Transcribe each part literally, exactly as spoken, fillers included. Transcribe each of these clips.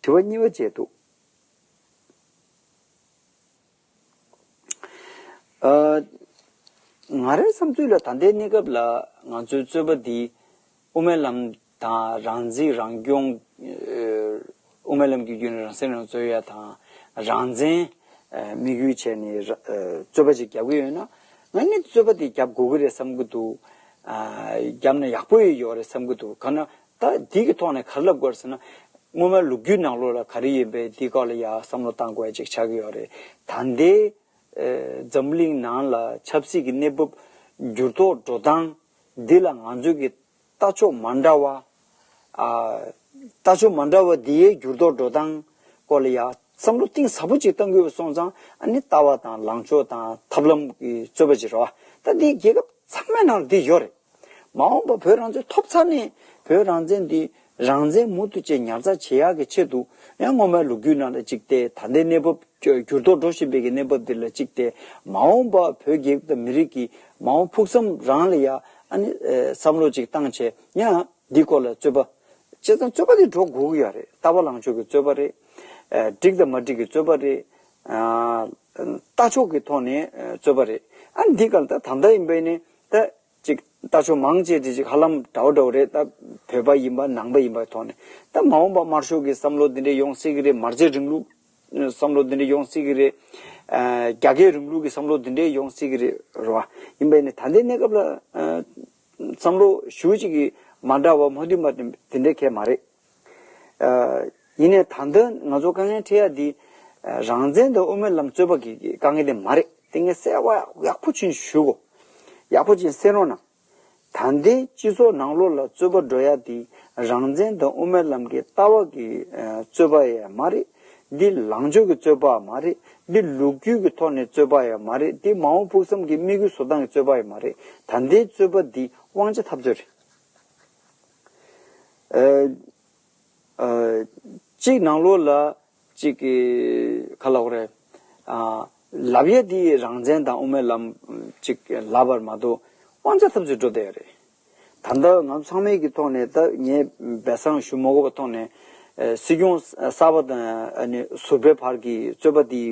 དྲི་བ་གཉིས་པ་བྱས་འདུག་ཨ། ང་རའི་བསམ་ཚུལ་ལ་ད་ལྟའི་གནས་སྐབས་ལ་ང་ཚོའི་རྩོད་པ་འདི་དབུ་མའི་ལམ་དང་རང་བརྩི་རང་སྐྱོང་། ཨ། དབུ་མའི་ལམ་གྱི་བརྒྱུད་ནས་རང་སྲིད་རང་སྐྱོང་རྩོད་ཡ་དང་རང་བཙན་ཨ་དམིགས་ཡུལ་བྱས་ནས་ར་ཨ་རྩོད་པ་ཅིག་རྒྱབ་ཀྱི་ཡོད་ན། ང་ནི་རྩོད་པ་དེ་རྒྱབ་དགོས་ཀྱི་རེད་བསམ་གྱི་འདུག་ཨ། རྒྱབ་ན་ཡག་པོ་ཡོད་རེད་བསམ་གྱི་འདུག་གང་ན་ད་འདི་གི་ཐོག་ནས་ག་རེ་ལབ་དགོས་རེད་ཟེར་ན། སྔོན་མ་ལོ་རྒྱུས་ནང་ལོགས་ལ་ག་རེ་ཡིན་པའི་འདི་སྐོར་ལ་ཡ་བསམ་བློ་བཏང་དགོས་ཡ་ཅིག་ཆགས་ཀྱི་ཡོད་རེད། ད་ལྟའི་ཨ་འཛམ་གླིང་ནང་ལ་ཆབ་སྲིད་ཀྱི་གནས་བབ་འགྱུར་ལྡོག་འགྲོ་སྟངས་འདི་ལ་ང་ཚོས་ཀྱི་ལྟ་ཕྱོགས་མ་འདྲ་བ། ཨ། ལྟ་ཕྱོགས་མ་འདྲ་བ་འདིའི་འགྱུར་ལྡོག་འགྲོ་སྟངས་སྐོར་ལ་ཡ་བསམ་བློ་གཏིང་ཟབ་པོ་ཅིག་གཏང་དགོས་པ་སོང་ཙང་། ཨ་ནི་ལྟ་བ་དང་ལངས་ཕྱོགས་དང་ཐབས་ལམ་གྱི་རྩོད་པ་ཅིག་རེད་བ། ད་འདི་རྒྱལ་ཁབ་ཚང་མའི་ནང་ལ་འདི་ཡོད་རེད། མ་འོངས་པ་བོད་རང་བཙན་ཐོབ་ཚར་ནས་བོད་རང་བཙན་འདི་རང་བཙན་མུ་མཐུད་བཅས་ཉར་ཚགས་བྱེད་ཡག་གི་ཆེད་དུ་ཡང་སྔོན་མའི་ལོ་རྒྱུས་ནང་ལ་གཅིག་སྟེ། ད་ལྟའི་གནས་བབ་འགྱུར་ལྡོག་འགྲོ་བཞིན་པའི་གི་གནས་བབ་འདི་ལ་གཅིག་སྟེ། མ་འོངས་པ་བོད་རྒྱལ་ཁབ་དང་མི་རིགས་ཀྱི་མ་འོངས་ཕུགས་བསམ་རང་ལ་ཡ་ཨ་ནི་ཨ་བསམ་བློ་ཅིག་བཏང་བྱས་ཡང་འདི་སྐོར་ལ་རྩོད་པ། བྱས་ཙང་རྩོད་པ་འདི་འགྲོ་དགོས་ཀྱི་ཡོད་རེད། ལྟ་བ་ལངས་ཕྱོགས་ཀྱི་རྩོད་པ་རེད། ཨ། འགྲིག་དང་མ་འགྲིག་གི་རྩོད་པ་རེད། ཨ། ལྟ་ཕྱོགས་ཀྱི་ཐོག་ནས་ཨ་རྩོད་པ་རེད། ཨ་འདི་ག་ལ་ད་ད་ལྟ་ཡིན་པ་ཡིན་ནའི་ད་ཅིག་ལྟ་ཕྱོགས་མང་ཆེ་དེ་ཅིག་ཧ་ལམ་འདྲ་བོ་འདྲ་བོ་རེད། ད་བོད་པ་ཡིན་པ་ནང་པ་ཡིན་པའི་ཐོག་ནས། ད་མ་འོངས་པ་དམར་ཤོག་གི་བསམ་བློ་འདི་འདྲ་ཡོང་སྲིད་ཀྱི་རེད། མ་རྩའི་རིང་ལུགས་བསམ་བློ་འདི་འདྲ་ཡོང་སྲིད་ཀྱི་རེད། ཨ། རྒྱ་སྐད་རིང་ལུགས་ཀྱི་བསམ་བློ་འདི་འདྲ་ཡོང་སྲིད་ཀྱི་རེད། རེད་བ། ཡིན་པ་ཡིན་ནའི་ད་ལྟའི་གནས་སྐབས་ལ་ཨ་བསམ་བློ་ཞེ་པོ་ཅིག་གི་མ་འདྲ་བ་མ་མཐུན་པ་དེ་འདྲ་གང་ཡང་མ་རེད། ཨ། ཡིན་ནའི་ད་ལྟ་ང་ཚོ་དཀའ་ངལ་འཕྲད་ཡ་འདི་ཨ་རང་བཙན་དང་དབུ་མའི་ལམ་རྩོད་པ་གི་དཀའ་ངལ་དེ་མ་རེད། དེ་ངས་གསལ་བ་ཡག་པོ་ཅིག་ཞུ་དགོས། ཡག་པོ་ཅིག་གསན་རོགས་གནང་། ད་ལྟའི་སྤྱི་ཚོགས་ནང་ལོགས་ལ་རྩོད་པ་འགྲོ་ཡ་དེ་རང་བཙན་དང་དབུ་མའི་ལམ་གྱི་ལྟ་བ་གི་ཨ་རྩོད་པ་ཡང་མ་རེད། འདི་ལངས་ཕྱོགས་ཀྱི་རྩོད་པ་མ་རེད། འདི་ལོ་རྒྱུས་ཀྱི་ཐོག་ནས་རྩོད་པ་ཡང་མ་རེད། འདི་མ་འོངས་ཕུགས་བསམ་གྱི་དམིགས་ཡུལ་བཟོ་སྟངས་ཀྱི་རྩོད་པ་ཡང་མ་རེད། ད་ལྟའི་རྩོད་པ་འདི་དབང་ཆ་འཐབ་རྩོད་རེད། ཨ། ཨ། གཅིག་ནང་ལོགས་ལ་གཅིག་གི་ག་ལབ་དགོས་རེད། ཨ། ལབ་ཡ་འདི་རང་བཙན་དང་དབུ་མའི་ལམ་གཅིག་ལབ་པ་མ་གཏོགས་དབང་ཆ་འཐབ་རྩོད་འགྲོ་བསྡད་ཡོད་རེད། ད་ལྟ་ང་ཚང་མའི་གི་ཐོག་ནས། ད་ངས་སྦས་གསང་ཞུ་མ་དགོས་པའི་ཐོག་ནས་ཨ་སྲིད་སྐྱོང་གསར་པ་དང་ཨ་ནི་ཟུར་པའི་བར་གྱི་རྩོད་པ་འདི་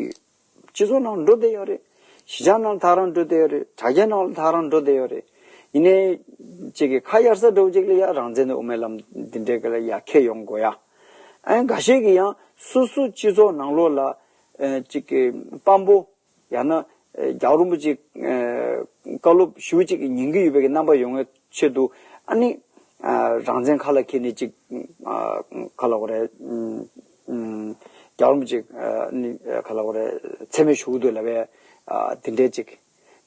སྤྱི་ཚོགས་ནང་འགྲོ་བསྡད་ཡོད་རེད། གཞིས་ཆགས་ནང་ལ་ད་རང་འགྲོ་བསྡད་ཡོད་རེད། དྲ་རྒྱའི་ནང་ལ་ད་རང་འགྲོ་བསྡད་ཡོད་རེད། ཡིན་ནའི་གཅིག་གི་ཁ་གཡར་ས་འདྲ་བོ་ཅིག་ལ་ཡ་རང་བཙན་དང་དབུ་མའི་ལམ་འདི་འདྲའི་སྒང་ལ་ཡ་འཁྱེར་ཡོང་དགོས་ཡ། ཨ་ནི་འགའ་ཤས་ཀྱིས་ཡང་སོ་སོ་སྤྱི་ཚོགས་ནང་ལོགས་ལ་ཨ་གཅིག་གི་དཔང་པོ། ཡང་ན་ཨ་རྒྱལ་བ་རིན་པོ་ཆེ་ཨ་བཀའ་སློབ་ཞེ་པོ་ཅིག་ཉན་གྱི་ཡོད་པའི་གི་རྣམ་པ་ཡོང་བའི་ཆེད་དུ། ཨ་ནི་ཨ་རང་བཙན་ཁ་ལ་འཁྱེར་ནས་ཅིག་ཨ་ག་ལབ་དགོས་རེད། ཨུམ། ཨུམ། རྒྱལ་བ་རིན་པོ་ཆེ་ཨ་ནི་ག་ལབ་དགོས་རེད། མཚན་སྨད་ཞུ་གི་འདུག་ལབ་པའི་ཨ་དེ་འདྲའི་ཅིག།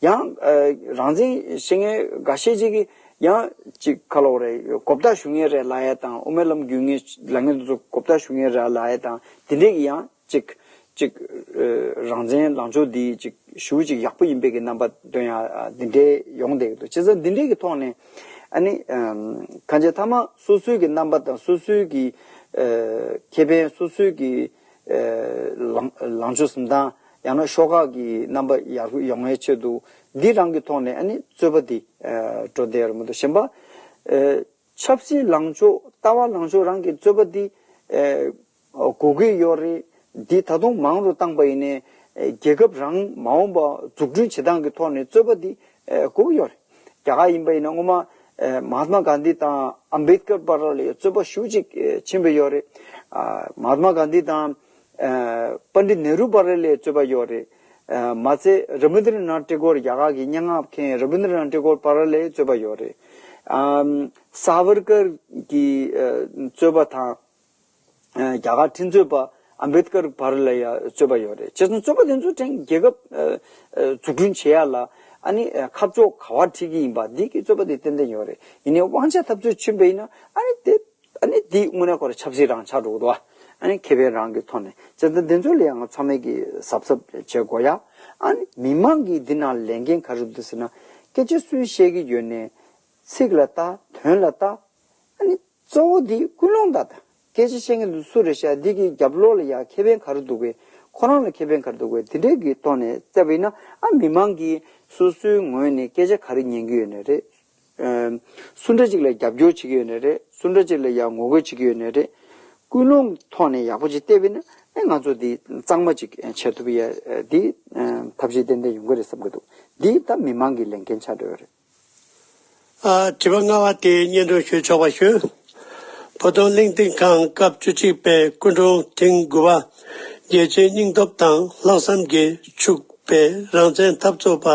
ཡང་ཨ་རང་བཙན་བཤད་མཁན་འགའ་ཤས་ཅིག་གིས་ཡང་ཅིག་ག་ལབ་དགོས་རེད། མགོ་བཏགས་ཞུ་མཁན་རེད་ལབ་ཡ་དང་། དབུ་མའི་ལམ་བརྒྱུད་མཁན་ལབ་མཁན་དེ་ཚོ་མགོ་བཏགས་ཞུ་མཁན་རེད་ལབ་ཡ་དང་། དེ་འདྲས་ཀྱི་ཡང་ཅིག་ཅིག་ཨ་རང་བཙན་ལངས་ཕྱོགས་འདི་ཅིག་ཞེ་པོ་ཅིག་ཡག་པོ་ཡིན་པའི་གི་རྣམ་པ་སྟོན་ཡ་ཨ་འདི་འདྲས་ཡོང་བསྡད་ཀྱི་འདུག། བྱས་ཙང་འདི་འདྲས་ཀྱི་ཐོག་ནས་ཨ་ནི་ཨམ་གང་ཅི་མཐའ་མ་སོ་སོའི་གི་རྣམ་པ་དང་། སོ་སོའི་གི་ཨ་ཁེ་ཕན། སོ་སོའི་གི་ཨ་ལངས་ལངས་ཕྱོགས་འཛིན་སྟངས། ཡང་ན་ཤོག་ཁག་གི་རྣམ་པ་ཡག་པོ་ཡོང་བའི་ཆེད་དུ་འདི་རང་གི་ཐོག་ནས་ཨ་ནི་རྩོད་པ་འདི་ཨ་འགྲོ་བསྡད་ཡོད་རེད་མ་གཏོགས། གཞན་པ་ཨ་ཆབ་སྲིད་ལངས་ཕྱོགས། ལྟ་བ་ལངས་ཕྱོགས་རང་གི་རྩོད་པ་འདི་ཨ་དགོས་ཀྱི་ཡོད་རེད། འདི་ད་དུང་མང་རུ་བཏང་པ་ཡིན་ནའི་ཨ་རྒྱལ་ཁབ་རང་མ་འོངས་པ་འཛུགས་སྐྲུན་བྱེད་སྟངས་ཀྱི་ཐོག་ནས་རྩོད་པ་འདི་ཨ་དགོས་ཀྱི་ཡོད་རེད། རྒྱ་གར་ཡིན་པ་ཡིན་ན་སྔོན་མ་ཨ་མ་ཧཱ་ཏྨ་གྷན་དྷི་དང་ཨམ་བེད་ཀར་བར་ལ་ཡ་རྩོད་པ་ཞེ་པོ་ཅིག་ཨ་ཕྱིན་པ་ཡོད་རེད། ཨ་མ་ཧཱ་ཏྨ་གྷན་དྷི་དང་ཨ་པཎྜི་ཏ་ནེ་རུ་བར་ལ་ཡ་རྩོད་པ་ཡོད་རེད། ཨ་མ་ཚད་ར་བིན་དྲ་ནཱཐ་ཏེ་གོར། རྒྱ་གར་གྱི་སྙན་ངག་མཁན་ར་བིན་དྲ་ནཱཐ་ཏེ་གོར་བར་ལ་ཡ་རྩོད་པ་ཡོད་རེད། ཨ་ས་བར་ཀར་གྱི་ཨ་རྩོད་པ་དང་། ཨ་རྒྱ་གར་ཁྲིམས་རྩོད་པ་ཨམ་བེད་ཀར་བར་ལ་ཡ་རྩོད་པ་ཡོད་རེད། བྱས་ཙང་རྩོད་པ་དེ་ཚོ་ཕྲན་རྒྱལ་ཁབ་ཨ་ཨ་འཛུགས་སྐྲུན་བྱེད་ཡ་ལ་ཨ་ནི་ཨ་ཁ་ཕྱོགས་ག་པར་ཁྲིད་ཀྱི་ཡིན་པ་འདི་གི་རྩོད་པ་དེ་ཏན་ཏན་ཡོད་རེད། ཡིན་ནའི་དབང་ཆ་འཐབ་རྩོད་ཕྱིན་པ་ཡིན་ན་ཨ་ནི་དེ་ཨ་ནི་འདི་དངོས་གནས་ཁོ་རང་ཆབ་སྲིད་རང་ཆགས་འགྲོ་གི་འདུག་བ། ཨ་ནི་ཁེ་ཕན་རང་གི་ཐོག་ནས། བྱས་ཙང་དེ་ཚོ་ལ་ཡང་ང་ཚང་མས་ཀྱི་གཟབ་གཟབ་བྱེད་དགོས་ཡ། ཨ་ནི་མི་མང་གིས་འདི་ནང་ལས་འགན་ག་རེ་འདུག་ཟེར་ན། སྐད་ཆ་སུས་བཤད་ཀྱི་ཡོད་ནའི་ཚིག་ལ་ལྟ། དོན་ལ་ལྟ། ཨ་ནི་གཙོ་བོ་འདི་ཀུན་སློང་ད་ལྟ། སྐད་ཆ་བཤད་མཁན་འདི་སུ་རེད་ཤག། འདི་གི་རྒྱབ་ལོགས་ལ་ཡ་ཁེ་ཕན་ག་རེ་འདུག་གས། ཁོ་རང་ལ་ཁེ་ཕན་ག་རེ་འདུག་གས། དེ་འདྲས་ཀྱི་ཐོག་ནས་བལྟས་པ་ཡིན་ན། ཨ་མི་མང་གིས་སོ་སོའི་ངོས་ནས་སྐད་ཆ་ག་རེ་ཉན་གྱི་ཡོད་ནའི་རེད། ཨ་སུ་འདྲ་ཅིག་ལ་རྒྱབ་སྐྱོར་བྱེད་ཀྱི་ཡོད་ནའི་རེད། སུ་འདྲ་ཅིག་ལ་ཡ་ངོ་རྒོལ་བྱེད་ཀྱི་ཡོད་ནའི་རེད། ཀུན་སློང་ཐོག་ནས་ཡག་པོ་ཅིག་བལྟས་པས་ན་ཨེ་ང་ཚོ་འདི་གཙང་མ་ཅིག་བྱེད་ཐུབ་ཡ་འདི་ཐབས་ཤེས་ཏན་ཏན་ཡོང་གི་རེད་བསམ་གི་འདུག་འདི་ད་མི་མང་གི་ལས་འགན་ཆགས་འགྲོ་ཡ་རེད། ཨ། དྲི་བ་ལྔ་པ་དེ་སྙན་སྒྲོན་ཞུ་ཆོག་པ་ཞུ། བོད་དོན་གླེང་སྟེགས་ཁང་སྐབས་བཅུ་གཅིག་པའི་སྐུ་མགྲོན་ཐེངས་དགུ་པ། རྒྱལ་སྤྱིའི་སྙིང་སྟོབས་དང་ལྷག་བསམ་གྱིས་ཕྱུག་པའི་རང་བཙན་འཐབ་རྩོད་པ་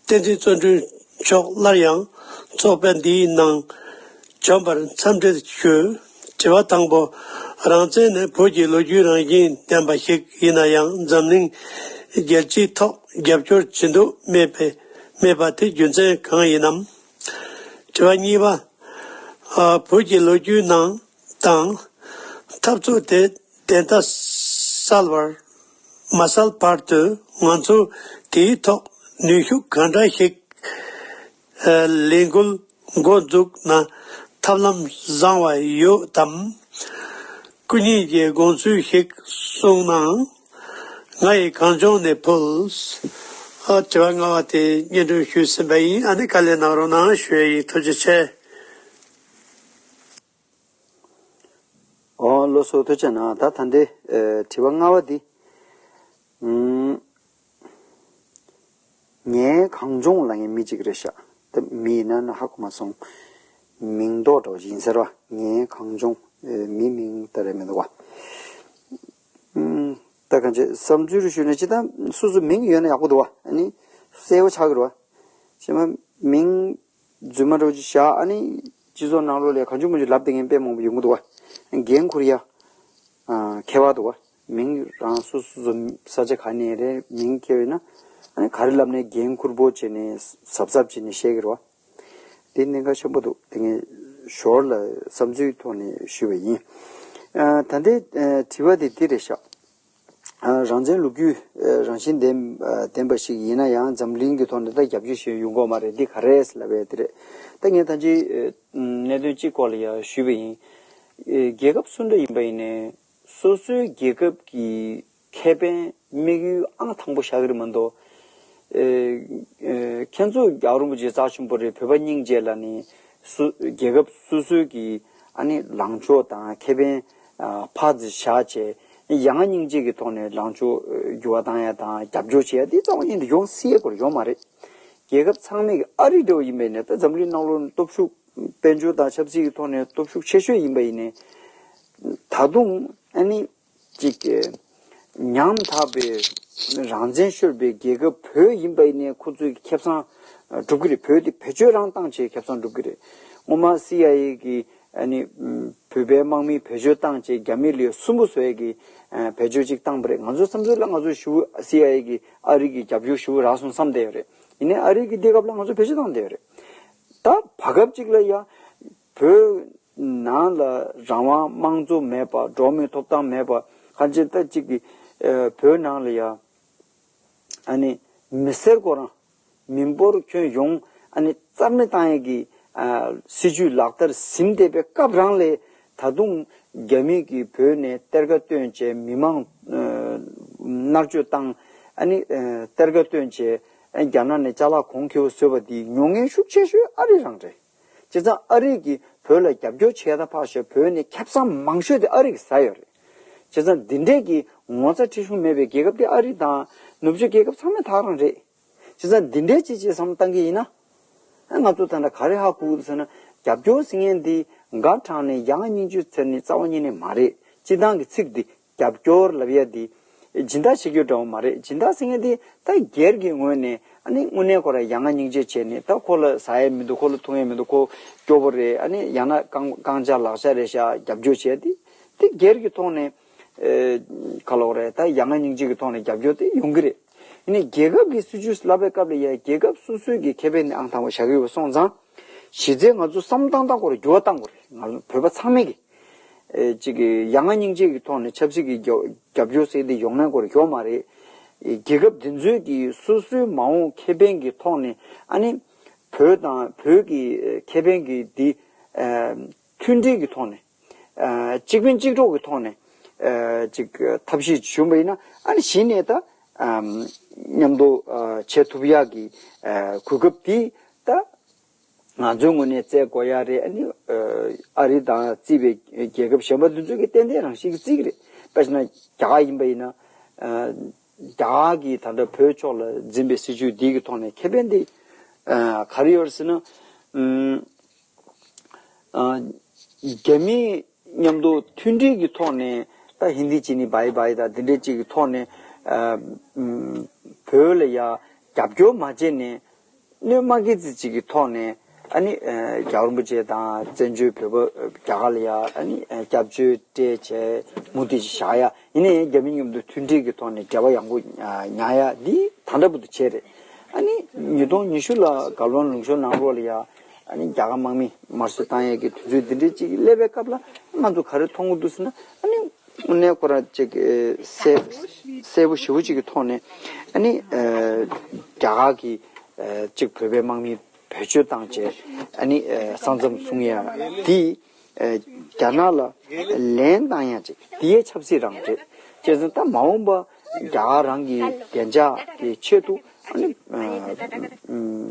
བསྟན་འཛིན་བརྩོན་འགྲུས་མཆོག་སླར་ཡང་ཚོགས་ཕན་འདིའི་ནང་འབྱོན་པར་འཚམས་འདྲི་ཞུ། དྲི་བ་དང་པོ། རང་བཙན་ནི་བོད་ཀྱི་ལོ་རྒྱུས་རང་བཞིན་ལྡན་པ་ཞིག་ཡིན་ན་ཡང་འཛམ་གླིང་རྒྱལ་སྤྱིའི་ཐོག་རྒྱབ་སྐྱོར་བྱེད་འདོད་མེད་པའི་མེད་པ་དེ་རྒྱུ་མཚན་གང་ཡིན་ནམ། དྲི་བ་གཉིས་པ། ཨ། བོད་ཀྱི་ལོ་རྒྱུས་ནང་དང་འཐབ་རྩོད་དེ་བདེན་མཐའ་གསལ་བར་མ་གསལ་བར་དུ་ང་ཚོ་དེའི་ཐོག་ནུས་ཤུགས་གང་འདྲ་ཞིག་ཨ། ལས་འགུལ་འགོ་འཛུགས་ན་ཐབས་ལམ་བཟང་བ་ཡོད་དམ། སྐུ་ཉིད་ཀྱི་དགོངས་ཚུལ་ཞིག་གསུངས་ནའང་། ང་ཡི་གངས་ལྗོངས་ནས་ཕུལ། ཨ། དྲི་བ་ལྔ་པ་དེ་སྙན་སྒྲོན་ཞུས་ཟིན་པ་ཡིན། ཨ་ནི་དཀའ་ལས་གནང་རོགས་གནང་ཞུ་ཡ་ཡིན། ཐུགས་རྗེ་ཆེ། ཨོ། ལགས་སོ། ཐུགས་རྗེ་གནང་། ད་ད་ལྟའི་ཨ། དྲི་བ་ལྔ་པ་འདི། ཨུམ། ངའི་གངས་ལྗོངས་ལབ་མཁན་མི་གཅིག་རེད་ཤག་ད་མི་ཡིན་ན་ན་ཧ་གོ་མ་སོང་། མིང་འདོགས་འདྲ་བོ་ཞིག་ཡིན་ཟེར་བ། ངའི་གངས་ལྗོངས། ཨེ། མི་མིང་ད་རེད་མི་འདུག་བ། ཨུམ། ད་གང་བྱེད། བསམ་ཚུལ་ཞུས་ན་སྤྱིར་བཏང་སོ་སོ་མིང་ཡོད་ན་ཡག་པོ་འདུག་བ། ཨ་ནི་གསལ་པོ་ཆགས་ཀྱི་རེད་བ། གཞན་པ་མིང་རྫུན་མ་འདྲ་བོ་ཅིག་བཞག་ཨ་ནི་སྤྱི་ཚོགས་ནང་ལོགས་ལ་གང་བྱུང་མང་བྱུང་ལབ་བསྡད་མཁན་དཔེ་མང་པོ་ཡོང་གི་འདུག་བ། འགན་འཁུར་ཡ། ཨ། ཁྱད་པར་འདུག་བ། མིང་རང་སོ་སོ་སོ་ས་ཆ་ག་ནས་རེད། མིང་ཁྱེར་ཡོད་ན། ཨ་ནི་ག་རེ་ལབ་ནས་འགན་འཁུར་པོ་བྱས་ནས་གཟབ་གཟབ་བྱས་ནས་བཤད་ཀྱི་རེད་བ། དེ་གནད་འགག་ཆེན་པོ་འདུག་དེ་ངས་ཞོར་ལ་བསམ་ཚུལ་ཐོག་ནས་ཞུས་པ་ཡིན། ཨ། ད་ལྟའི་ཨ། དྲི་བ་དེ་འདི་རེད་ཤག་ཨ། རང་བཙན་ལོ་རྒྱུས་ཨ། རང་བཞིན་ལྡན་ཨ། ལྡན་པ་ཞིག་ཡིན་ན་ཡང་འཛམ་གླིང་གི་ཐོག་ནས་ད་རྒྱབ་སྐྱོར་ཞིག་ཡོང་གི་ཡོད་མ་རེད། འདི་ག་རེ་རེད་ལབ་པ་དེ་རེད། ད་ངས་ད་ཅི་ཨ། གནད་དོན་གཅིག་སྐོར་ལ་ཡང་ཞུས་པ་ཡིན། ཨ། རྒྱལ་ཁབ་སུ་འདྲ་ཡིན་པ་ཡིན་ནའི་སོ་སོའི་རྒྱལ་ཁབ་ཀྱི་ཁེ་ཕན་དམིགས་ཡུལ་ཨང་དང་པོ་བཞག་གི་རེད་མ་གཏོགས། ཨེ། ཨེ། ཁྱེད་ཚོ་རྒྱལ་བ་རིན་པོ་ཆེ་རྩ་ཆེན་པོ་རེད། བོད་པ་སྙིང་རྗེ་ལབ་ནས་སུ་རྒྱལ་ཁབ་སོ་སོའི་གི་ཨ་ནི་ལངས་ཕྱོགས་དང་ཁེ་ཕན་ཨ། ཕར་ཙམ་བཞག་བྱས་ཡ་ང་སྙིང་རྗེ་གི་ཐོག་ནས་ལངས་ཕྱོགས་འགྱུར་བ་བཏང་ཡ་དང་རྒྱབ་སྐྱོར་བྱེད་ཡ་འདི་རྩ་བ་ཉིད་ནས་ཡོང་སྲིད་ཡ་སྐོར་ཡོད་མ་རེད། རྒྱལ་ཁབ་ཚང་མས་གི་ཨ་རི་འདྲ་བོ་ཡིན་པ་ཡིན་ན་ད་འཛམ་གླིང་ནང་ལོགས་ནས་སྟོབས་ཤུགས་དཔལ་འབྱོར་དང་ཆབ་སྲིད་ཀྱི་ཐོག་ནས་སྟོབས་ཤུགས་ཆེ་ཤོས་ཡིན་པ་ཡིན་ནའི། ད་དུང་ཨ་ནི་ཅིག་ཉམ་ཐག་པའི་རང་བཙན་ཤོར་བའི་རྒྱལ་ཁབ་བོད་ཡིན་པ་ཡིན་ནའི་ཁོ་ཚོས་ཁེ་བཟང་སྒྲུབ་ཀྱི་རེད། བོད་དེ་བེད་སྤྱོད་རང་བཏང་བྱས་ཁེ་བཟང་སྒྲུབ་ཀྱི་རེད། སྔོན་མ་སི་ཨའི་ཨེ་གི་ཨ་ནི་བོད་པའི་དམག་མི་བེད་སྤྱོད་བཏང་བྱས་རྒྱ་མི་ལ་སུན་པོ་བཟོ་ཡས་ཀྱི་བེད་སྤྱོད་ཅིག་བཏང་པ་རེད། ང་ཚོའི་བསམ་ཚུལ་ལ་ང་ཚོ་ཞུ་སི་ཨའི་ཨེ་གི་ཨ་རི་གི་རྒྱབ་སྐྱོར་ཞུ་རག་སོང་བསམ་བསྡད་ཡོད་རེད། ཡིན་ནའི་ཨ་རི་གི་དེ་སྐབས་ལ་ང་ཚོ་བེད་སྤྱོད་བཏང་བསྡད་ཡོད་རེད། ད་བར་སྐབས་ཅིག་ལ་ཡ་བོད་ནང་ལ་རང་དབང་དམངས་གཙོ་མེད་པ། འགྲོ་བ་མིའི་ཐོབ་ཐང་མེད་པ། གང་ཅི་ད་ཅིག་གི་ཨ། བོད་ནང་ལ་ཡ་ཨ་ནི་མི་སེར་ཁོ་རང་མི་འབོར་ཁྱོན་ཡོངས་ཨ་ནི་རྩ་མེད་བཏང་ཡས་ཀྱི་ཨ། སྲིད་ཇུས་ལག་བསྟར་ཟིན་བསྡད་པའི་སྐབས་རང་ལ་ད་དུང་རྒྱ་མི་གིས་བོད་ནས་གཏེར་ཁ་བཏོན་བྱས་མི་མང་ཨ། མནར་གཅོད་བཏང་། ཨ་ནི་ཨ། གཏེར་ཁ་བཏོན་བྱས་ཨ། རྒྱ་ནག་ནས་ཅ་ལག་གོང་ཁེ་པོ་བཟོས་པ་འདི་མྱོང་མཁན་ཤུགས་ཆེ་ཤོས་ཨ་རི་རང་རེད། བྱས་ཙང་ཨ་རི་གིས་བོད་ལ་རྒྱབ་སྐྱོར་བྱས་ད་ཕར་བཞག་བོད་ནས་ཁེ་བཟང་མང་ཤོས་དེ་ཨ་རི་གིས་ཟ་ཡོད་རེད། བྱས་ཙང་འདི་འདྲས་ཀྱི་ངོ་ཚ་ཁྲེལ་གཞུང་མེད་པའི་རྒྱལ་ཁབ་དེ་ཨ་རི་དང་ནུབ་ཕྱོགས་རྒྱལ་ཁབ་ཚང་མས་ད་ག་རང་རེད། བྱས་ཙང་འདི་འདྲས་ཅིག་ཅིག་བསམ་བློ་བཏང་གི་ཡིན་ན། ཨ། ང་ཚོ་ད་ལྟ་ག་རེ་ཧ་གོ་གི་འདུག་ཟེར་ན། རྒྱབ་སྐྱོར་ཟེར་མཁན་འདི་འགའ་དྲངས་ནས་ཡ་ང་སྙིང་རྗེ་ཟེར་ནས་རྩ་བ་ཉིད་ནས་མ་རེད། སྤྱིར་བཏང་གི་ཚིག་འདི་རྒྱབ་སྐྱོར་ལབ་ཡ་འདི་སྦྱིན་བདག་བྱེད་རྒྱུ་འདྲ་བོ་མ་རེད། སྦྱིན་བདག་ཟེར་མཁན་འདི་ད་སྒེར་གྱི་ངོས་ནས་ཨ་ནི་དངོས་གནས་ཁོ་རང་ཡ་ང་སྙིང་རྗེ་བྱས་ནས། ད་ཁོ་ལ་ཟ་ཡ་མི་འདུག་ཁོ་ལ་འཐུང་ཡ་མི་འདུག་ཁོ་སྐྱོ་པོ་རེད། ཨ་ནི་ཡང་ན་རྐང་རྐང་ཇག་ལག་ཆ་རེད་ཤག་རྒྱབ་སྐྱོར་བྱས་ཏེ། དེ་སྒེར་གྱི་ཐོག་ནས་ཨེ། ག་ལབ་དགོས་རེད། ད་ཡ་ང་སྙིང་རྗེ་གི་ཐོག་ནས་རྒྱབ་སྐྱོར་དེ་ཡོང་གི་རེད། ཡིན་ནའི་རྒྱལ་ཁབ་ཀྱི་སྲིད་ཇུས་ལབ་པའི་སྐབས་ལ་ཡ་རྒྱལ་ཁབ་སོ་སོའི་གི་ཁེ་ཕན་ནི་ཨང་དང་པོ་བཞག་གི་ཡོད་པ་སོང་ཙང་། གཞི་རྩའི་ང་ཚོ་བསམ་བློ་བཏང་སྟངས་སྐོར་འགྱུར་བ་བཏང་དགོས་རེད། ང་ཚོ་བོད་པ་ཚང་མས་གི་ཨེ། ཅིག་གི་ཡ་ང་སྙིང་རྗེ་གི་ཐོག་ནས་ཆབ་སྲིད་ཀྱི་རྒྱབ་རྒྱབ་སྐྱོར་ཟེར་དེ་ཡོང་ན་སྐོར་ཡོད་མ་རེད། ཨེ། རྒྱལ་ཁབ་འདི་ཚོའི་གི་སོ་སོའི་མ་འོངས་ཁེ་ཕན་གྱི་ཐོག་ནས་ཨ་ནི་བོད་དང་བོད་ཀྱི་ཨེ། ཁེ་ཕན་གྱི་འདི་ཨེ། མཐུན་སྒྲིལ་གྱི་ཐོག་ནས། ཨ། གཅིག་ཕན་གཅིག་གྲོགས་ཀྱི་ཐོག་ནས་ཨ། ཅིག་ཐབས་ཤེས་བྱུང་བ་ཡིན་ན། ཨ་ནི་གཞི་ནས་ད་ཨ། མཉམ་དུ་ཨ། བྱེད་ཐུབ་ཡག་གི་ཨ། གོ་སྐབས་དེ་ད་ ང་ཚོའི་ངོས་ནས་བཙལ་དགོས་ཡ་རེད། ཨ་ནི་ཨ་རི་དང་བརྩིས་པའི་རྒྱལ་ཁབ་གཞན་པ་འདི་ཚོ་གིས་ཏན་ཏན་རང་བཞིན་གྱིས་བརྩི་གི་རེད། དཔེར་ན་རྒྱ་གར་ཡིན་པ་ཡིན་ན། རྒྱ་གར་གྱིས་ད་ལྟ་བོད་ཕྱོགས་ལ་འཛིན་པའི་སྲིད་བྱུས་འདི་གི་ཐོག་ནས་ཁེ་ཕན་དེ་ག་རེ་ཡོད་རེད་ཟེར་ན། རྒྱ་མི་མཉམ་དུ་མཐུན་སྒྲིལ་གྱི་ཐོག་ནས་ད་ཧིན་དི་བྱས་ནས་བྷའི་བྷའི་དང་འདི་འདྲའི་ཅིག་གི་ཐོག་ནས་བོད་ལ་ཡ་རྒྱབ་སྐྱོར་མ་བྱས་ནས། གནོད་མ་སྐྱེལ་ཚིག་ཅིག་གི་ཐོག་ནས་ཨ་ནི་རྒྱལ་བ་རིན་པོ་ཆེ་དང་བཙན་བྱོལ་བོད་པ་རྒྱ་གར་ལ་ཡ་ཨ་ནི་སྐྱབས་བཅོལ་སྤྲད་བྱས་མུ་མཐུད་བཞག་ཡ། ཡིན་ནའི་རྒྱ་མི་མཉམ་དུ་མཐུན་སྒྲིལ་གྱི་ཐོག་ནས་འབྲེལ་བ་ཡག་པོ་ཉར་ཡ་འདི་ད་ལྟ་བར་དུ་བྱས་རེད། ཨ་ནི་ཉིས་སྟོང་ཉི་ཤུ་ལ་རྒྱལ་བ་ལུང་ཤོར་ནང་ལོགས་ལ་ཡ་ཨ་ནི་རྒྱ་གར་དམག་མི་དམར་གསོད་བཏང་ཡས་ཀྱི་དུས་ཚོད་འདི་འདྲའི་ཅིག་སླེབས་པའི་སྐབས་ལ་ང་ཚོ་ག་རེ་མཐོང་གི་འདུག་ཟེར་ན། ཨ་ནི་དངོས་གནས་ཁོ་རང་ཅིག་གསལ་གསལ་པོ་ཞེ་པོ་ཅིག་གི་ཐོག་ནས་ཨ་ནི་རྒྱ་གར་གྱི་ཅིག་བོད་པའི་དམག་མི་བེད་སྤྱོད་བཏང་བྱས་ཨ་ནི་ས་མཚམས་སྲུང་ཡ་དེ་རྒྱ་ནག་ལ་ལན་བཏང་ཡ་ཅིག་དེའི་ཆབ་སྲིད་རང་རེད། བྱས་ཙང་ད་མ་འོངས་པ་རྒྱ་གར་རང་གི་བདེ་འཇགས་ཀྱི་ཆེད་དུ་ཨ་ནི་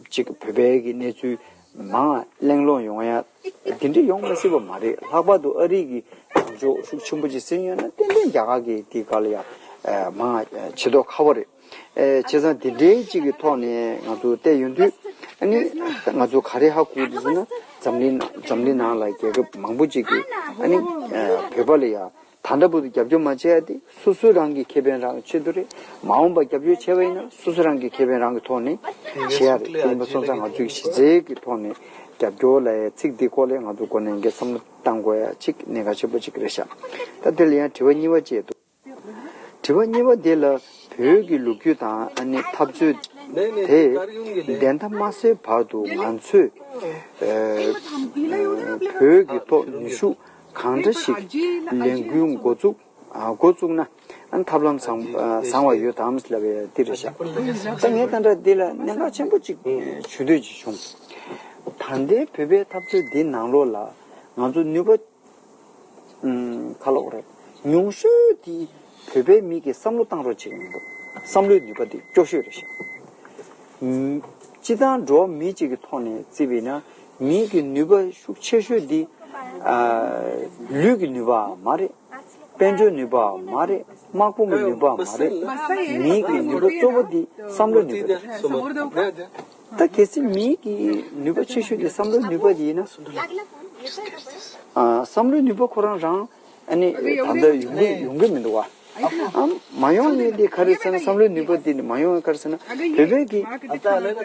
ཅིག་བོད་པའི་གི་གནས་ཚུལ་མང་གླེང་སློང་ཡོང་ཡ་དེ་འདྲ་ཡོང་མ་སྲིད་པ་མ་རེད། ལྷག་པར་དུ་ཨ་རི་གི་གྲོས་ཆོད་ཤུགས་ཆེན་པོ་ཅིག་ཟིན་ཡོད་ན་ཏན་ཏན་རྒྱ་གར་གི་དེ་ག་ལ་ཡ་མང་བྱེད་མདོག་ཁ་པོ་རེད། ཨེ་བྱས་ཙང་དེ་འདྲའི་གཅིག་གི་ཐོག་ནས་ང་ཚོ་བལྟས་ཡོང་དུས་ཨ་ནི་ང་ཚོ་ག་རེ་ཧ་གོ་འདུག་ཟེར་ན་འཛམ་གླིང་འཛམ་གླིང་ནང་ལ་རྒྱལ་ཁབ་མང་པོ་ཅིག་གིས་ཨ་ནི་ཨེ་བོད་པ་ལ་ཡ་ད་ལྟ་བར་དུ་རྒྱབ་སྐྱོར་མ་བྱས་ཡ་དེ་སོ་སོའི་རང་གི་ཁེ་ཕན་རང་ཆེད་དུ་རེད། མ་འོངས་པ་རྒྱབ་སྐྱོར་བྱས་པ་ཡིན་ན་སོ་སོ་རང་གི་ཁེ་ཕན་རང་གི་ཐོག་ནས་བྱེད་ཡ་རེད། དེ་ཡིན་པ་སོང་ཙང་ང་ཚོའི་གཞི་རྩའི་གི་ཐོག་ནས་རྒྱབ་སྐྱོར་ལབ་ཡ་ཚིག་འདི་སྐོར་ལ་ང་ཚོ་འགོ་ནས་འགན་བསམ་བློ་བཏང་དགོས་ཡ་གཅིག་གནད་འགག་ཆེན་པོ་གཅིག་རེད་ཤག་ད་དེ་ལ་ཡང་དྲི་བ་གཉིས་པ་བཅས་འདུག་དྲི་བ་གཉིས་པ་འདི་ལ་བོད་ཀྱི་ལོ་རྒྱུས་དང་ཨ་ནི་འཐབ་རྩོད་དེ་བདེན་མཐའ་མ་གསལ་བར་དུ་ང་ཚོས་ཨ་བོད་ཀྱི་ཐོག་ནུས་ཤུགས་གང་འདྲ་ཞིག་ལས་འགུལ་འགོ་བཙུགས་ཨ་འགོ་བཙུགས་ན་ཨ་ནི་ཐབས་ལམ་བཟང་ཨ་བཟང་བ་ཡོད་དམ་ལབ་པའི་འདི་རེད་ཤག་ད་ངས་ད་ལྟ་འདི་ལ་གནད་འགག་ཆེན་པོ་གཅིག་ཞུ་འདོད་ཅིག་བྱུང་། ད་ལྟའི་བོད་པའི་འཐབ་རྩོད་འདི་ནང་ལོགས་ལ་ང་ཚོ་ནུས་པ་ཨུམ། ག་ལབ་དགོས་རེད། ཉུང་ཤོས་དེ་བོད་པའི་མི་གིས་བསམ་བློ་བཏང་རོགས་བྱེད་ཀྱི་མི་འདུག་བསམ་བློའི་ནུས་པ་དེ་སྐྱོ་ཤོས་རེད་ཤག་ཨུམ། སྤྱི་བཏང་འགྲོ་བ་མི་གཅིག་གི་ཐོག་ནས་བརྩིས་པས་ན་མི་གི་ནུས་པ་ཤུགས་ཆེ་ཤོས་དེ་ཨ་ལུས་ཀྱི་ནུས་པའང་མ་རེད། དཔལ་འབྱོར་ནུས་པའང་མ་རེད། དམག་དཔུང་གི་ནུས་པའང་མ་རེད། མི་གི་ནུས་པ་གཙོ་བོ་དེ་བསམ་བློའི་ནུས་པ་རེད། ད་གལ་སྲིད་མི་གི་ནུས་པ་ཆེ་ཤོས་དེ་བསམ་བློའི་ནུས་པ་དེ་ཡིན་ན། ཨ། བསམ་བློའི་ནུས་པ་ཁོ་རང་རང་ཨ་ནི་ད་ལྟ་ཡོང་གི་ཡོང་གི་མི་འདུག་བ། ཨ། མ་ཡོང་ཡས་དེ་ག་རེ་ཟེར་ན་བསམ་བློའི་ནུས་པ་དེ་ནི་མ་ཡོང་ཡས་ག་རེ་ཟེར་ན་བོད་པའི་གི་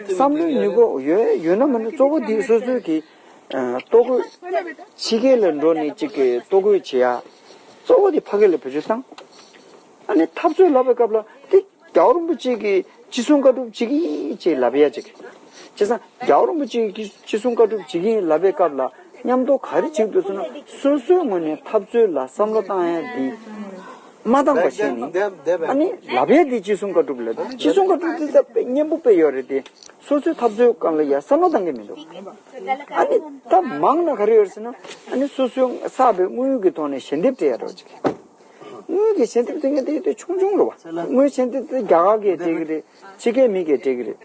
བསམ་བློའི་ནུས་པ་ཡོད་ཡོད་ན་མིན་ན་གཙོ་བོ་དེ་སོ་སོའི་གི་ཨ། ལྟོ་གོས་ཕྱི་རྒྱལ་ལ་འགྲོ་ནས་ཅིག་གི་ལྟོ་གོས་བྱེད་ཡ་གཙོ་བོ་དེ་ཕ་གི་ལ་བེད་སྤྱོད་བཏང་། ཨ་ནི་འཐབ་རྩོད་ལབ་པའི་སྐབས་ལ་དེ། རྒྱལ་བ་རིན་པོ་ཆེ་གིས་ཅི་གསུང་བཀའ་སྒྲུབ་བྱེད་ཀྱི་ཡིན་ཅེས་ལབ་ཡ་ཅིག་བྱས་ཙང་རྒྱལ་བ་རིན་པོ་ཆེ་གིས་ཅི་གསུང་བཀའ་སྒྲུབ་བྱེད་ཀྱི་ཡིན་ལབ་པའི་སྐབས་ལ་མཉམ་དུ་ག་རེ་བྱེད་དགོས་ཟེར་ན་སོ་སོའི་ངོས་ནས་འཐབ་རྩོད་ལ་བསམ་བློ་བཏང་ཡ་འདི་མ་བཏང་པ་བྱས་ནས་ཨ་ནི་ལབ་ཡ་འདི་ཅི་གསུང་བཀའ་སྒྲུབ་ལབ། ཅི་གསུང་བཀའ་སྒྲུབ་འདི་ད་དཔེ་སྙན་པོ་དཔེ་ཡོད་རེད་དེ་སོ་སོའི་འཐབ་རྩོད་སྒང་ལ་ཡ་བསམ་བློ་བཏང་གི་མི་འདུག་ཨ་ནི་ད་མང་ན་ག་རེ་ཡོད་རེད་ཟེར་ན་ཨ་ནི་སོ་སོའི་བསགས་པའི་དངུལ་གྱི་ཐོག་ནས་ཞལ་འདེབས་སྤྲད་ཡ་རོགས་ཅིག་དངུལ་གྱི་ཞལ་འདེབས་དེ་ངས་དེ་དེ་ཆུང་ཆུང་རེད་བ། དངུལ་ཞལ་འདེབས་དེ་རྒྱ་གར་གིས་སྤྲད་ཀྱི་རེད། ཕྱི་རྒྱལ་མི་གིས་སྤྲད་ཀྱི་རེད།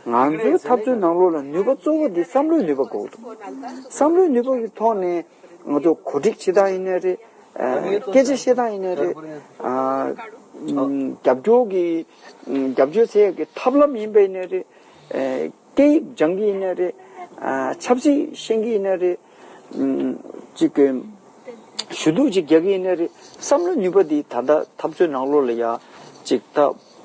ང་ཚོའི་འཐབ་རྩོད་ནང་ལོགས་ལ་ནུས་པ་གཙོ་བོ་དེ་བསམ་བློའི་ནུས་པ་དགོས་འདུག་བསམ་བློའི་ནུས་པ་གི་ཐོག་ནས་ང་ཚོ་གོ་སྒྲིག་བྱེད་སྟངས་ཡིན་ནའི་རེད། ཨ། སྐད་ཆ་བཤད་སྟངས་ཡིན་ནའི་རེད། ཨ། རྒྱབ་སྐྱོར་གྱི་རྒྱབ་སྐྱོར་བྱེད་ཡག་གི་ཐབས་ལམ་ཡིན་པ་ཡིན་ནའི་རེད། ཨ། སྐད་ཡིག་སྦྱང་གི་ཡིན་ནའི་རེད། ཨ། ཆབ་སྲིད་ཤེས་ཀྱི་ཡིན་ནའི་རེད། ཨུམ། ཅིག་གི་ཞུ་གཏུག་ཅིག་རྒྱག་གི་ཡིན་ནའི་རེད། བསམ་བློའི་ནུས་པ་འདི་ད་ལྟ་འཐབ་རྩོད་ནང་ལོགས་ལ་ཡ་ཅིག་ད་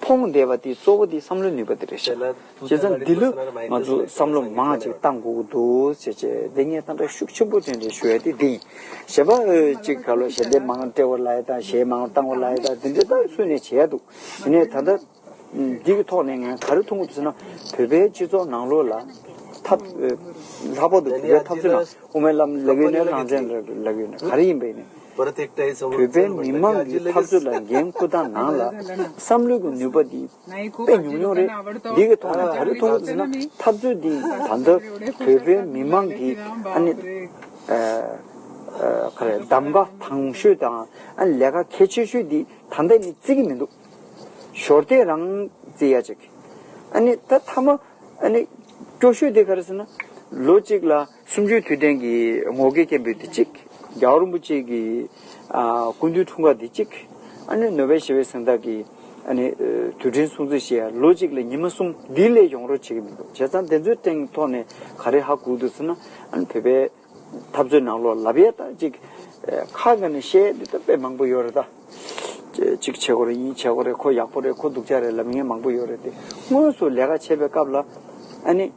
ཕོངས་བསྡད་པ་དེ་གཙོ་བོ་དེ་བསམ་བློའི་ནུས་པ་དེ་རེད་ཤག་བྱས་ཙང་འདི་ལོ་ང་ཚོ་བསམ་བློ་མང་ཅིག་བཏང་དགོས་ཀྱི་འདུག་ཟེར་བྱས་འདི་ངས་ད་ལྟ་ཤུགས་ཆེན་པོ་བཏོན་ཏེ་ཞུ་ཡ་དེ་འདི་ཡིན། གཞན་པ་ཅིག་ག་ལོ་ཞལ་འདེབས་མང་སྤྲད་པ་ལབ་ཡ་དང་གཞས་མང་བཏང་བ་ལབ་ཡ་དང་འདི་འདྲ་ད་སུ་ནས་བྱེད་ཡ་འདུག་ཡིན་ནའི་ད་ལྟ། འདི་གི་ཐོག་ནས་ངས་ག་རེ་མཐོང་གི་འདུག་ཟེར་ན་བོད་པའི་སྤྱི་ཚོགས་ནང་ལོགས་ལ་ཐབས་ལྷག་པར་དུ་བོད་པའི་འཐབ་རྩོད་ནང་དབུ་མའི་ལམ་ལབ་ཡོད་ནའི་རང་བཙན་ལབ་ཡོད་ནའི་ག་རེ་ཡིན་པ་ཡིན་ནའི་བོད་པའི་མི་མང་གི་འཐབ་རྩོད་ལ་འགན་འཁུར་སྟངས་ནང་ལ་བསམ་བློའི་གི་ནུས་པ་འདི་དཔེ་ཉུང་ཉུང་རེད། འདི་གི་ཐོག་ནས་ག་རེ་མཐོང་གི་འདུག་ཟེར་ན་འཐབ་རྩོད་འདི་ད་ལྟ་བོད་པའི་མི་མང་གི་ཨ་ནི་ག་རེ་གདམ་ག་དང་ཤོས་དང་ཨ་ནི་ལས་ཀ་གལ་ཆེ་ཤོས་འདི་ད་ལྟ་ནི་བརྩི་གི་མི་འདུག་ཞོར་དེ་རང་བརྩི་ཡ་ཅིག་ཨ་ནི་ད་མཐའ་མ་ཨ་ནི་སྐྱོ་ཤོས་དེ་ག་རེ་ཟེར་ན། ལོ་གཅིག་ལ་སུམ་ཅུའི་དུས་དྲན་གྱི་ངོ་རྒོལ་སྐད་འབོད་དེ་གཅིག་རྒྱལ་བ་རིན་པོ་ཆེ་གི་ཨ་སྐུ་མདུན་འཁྲུངས་སྐར་དེ་གཅིག་ཨ་ནི་ནོ་བེལ་ཞི་བའི་གཟེངས་རྟགས་ཀྱི་ཨ་ནི་དུས་དྲན་སྲུང་བརྩི་ཞེས་ལོ་གཅིག་ལ་ཉི་མ་གསུམ་ལྡི་ལི་ཡོང་རོགས་བྱེད་ཀྱི་མི་འདུག་བྱས་ཙང་དེ་ཚོའི་སྟེང་ཐོག་ནས་ག་རེ་ཧ་གོ་འདུག་ཟེར་ན། ཨ་ནི་བོད་པའི་འཐབ་རྩོད་ནང་ལོགས་ལབ་ཡས་ད་ཅིག་ཁ་ག་ནས་བཤད་འདི་ད་དཔེ་མང་པོ་ཡོད་རེད་ད། ཅིག་བྱེད་དགོས་རེད། ཡིན་བྱེད་དགོས་རེད། ཁོ་ཡག་པོ་རེད། ཁོ་སྡུག་ཅག་རེད་ལབ་མཁན་མང་པོ་ཡོད་རེད་དེ། དངོས་སུ་ལས་ཀ་བྱེད་པའི་སྐབས་ལ་ཨ་ནི་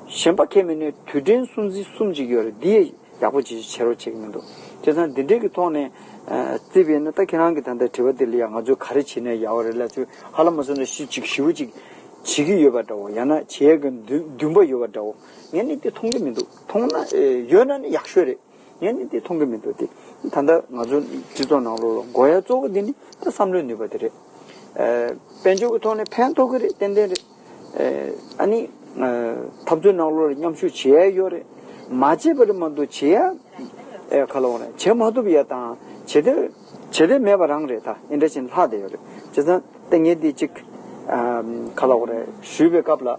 གཞན་པ་ཁས་མི་ནས་དུས་དྲན་སྲུང་བརྩི་གསུམ་ཅིག་ཡོད་རེད། འདི་ཡག་པོ་ཅིག་བྱེད་རོགས་བྱེད་ཀྱི་མི་འདུག་བྱས་ཙང་འདི་འདྲའི་གི་ཐོག་ནས་ཨ་བརྩིས་པས་ན་ད་ཁྱེད་རང་གི་ད་ལྟ་དྲི་བ་དེ་ལ་ཡང་ང་ཚོས་ག་རེ་བྱེད་ན་ཡག་པ་རེད་ལབ་ཚོད་ཧ་ལམ་མ་སོང་ན་ཤི་ཅིག་ཞི་བོ་ཅིག་བྱེད་ཀྱི་ཡོད་པ་འདྲ་བོ། ཡང་ན་བྱེད་ཡས་ཀྱི་འདུན་འདུན་པ་ཡོད་པ་འདྲ་བོ། ངས་ནི་དེ་མཐོང་གི་མི་འདུག་མཐོང་ན་ཨེ་ཡོད་ན་ནི་ཡག་ཤོས་རེད། ངས་ནི་དེ་མཐོང་གི་མི་འདུག་དེ་ད་ལྟ་ང་ཚོ་སྤྱི་ཚོགས་ནང་ལོགས་ལ་དགོས་ཡ་གཙོ་བོ་འདི་ནི་ད་བསམ་བློའི་ནུས་པ་དེ་རེད། ཨེ་དཔལ་འབྱོར་གྱི་ཐོག་ནས་ཕན་ཐོགས་ཀྱི་རེད། ཏན་ཏན་རེད། ཨེ་ཨ་ནི་ཨེ་འཐབ་རྩོད་ནང་ལོགས་ལ་མཉམ་ཞུགས་བྱེད་ཡ་ཡོད་རེད། མ་བྱས་པ་རེད་མ་གཏོགས་བྱེད་ཡ་ཨེ་ག་ལ་འོང་རེད། བྱེད་མ་ཐུབ་ཡ་དང་བྱེད་འདོད་བྱེད་འདོད་མེད་པ་རང་རེད། ད་ཨེ་འདྲ་ཞིག་ལྷག་བསྡད་ཡོད་རེད། བྱས་ཙང་། ད་ངས་འདི་གཅིག་ཨ་ག་ལ་འོ་རེད་ཞུས་པའི་སྐབས་ལ་ཨ་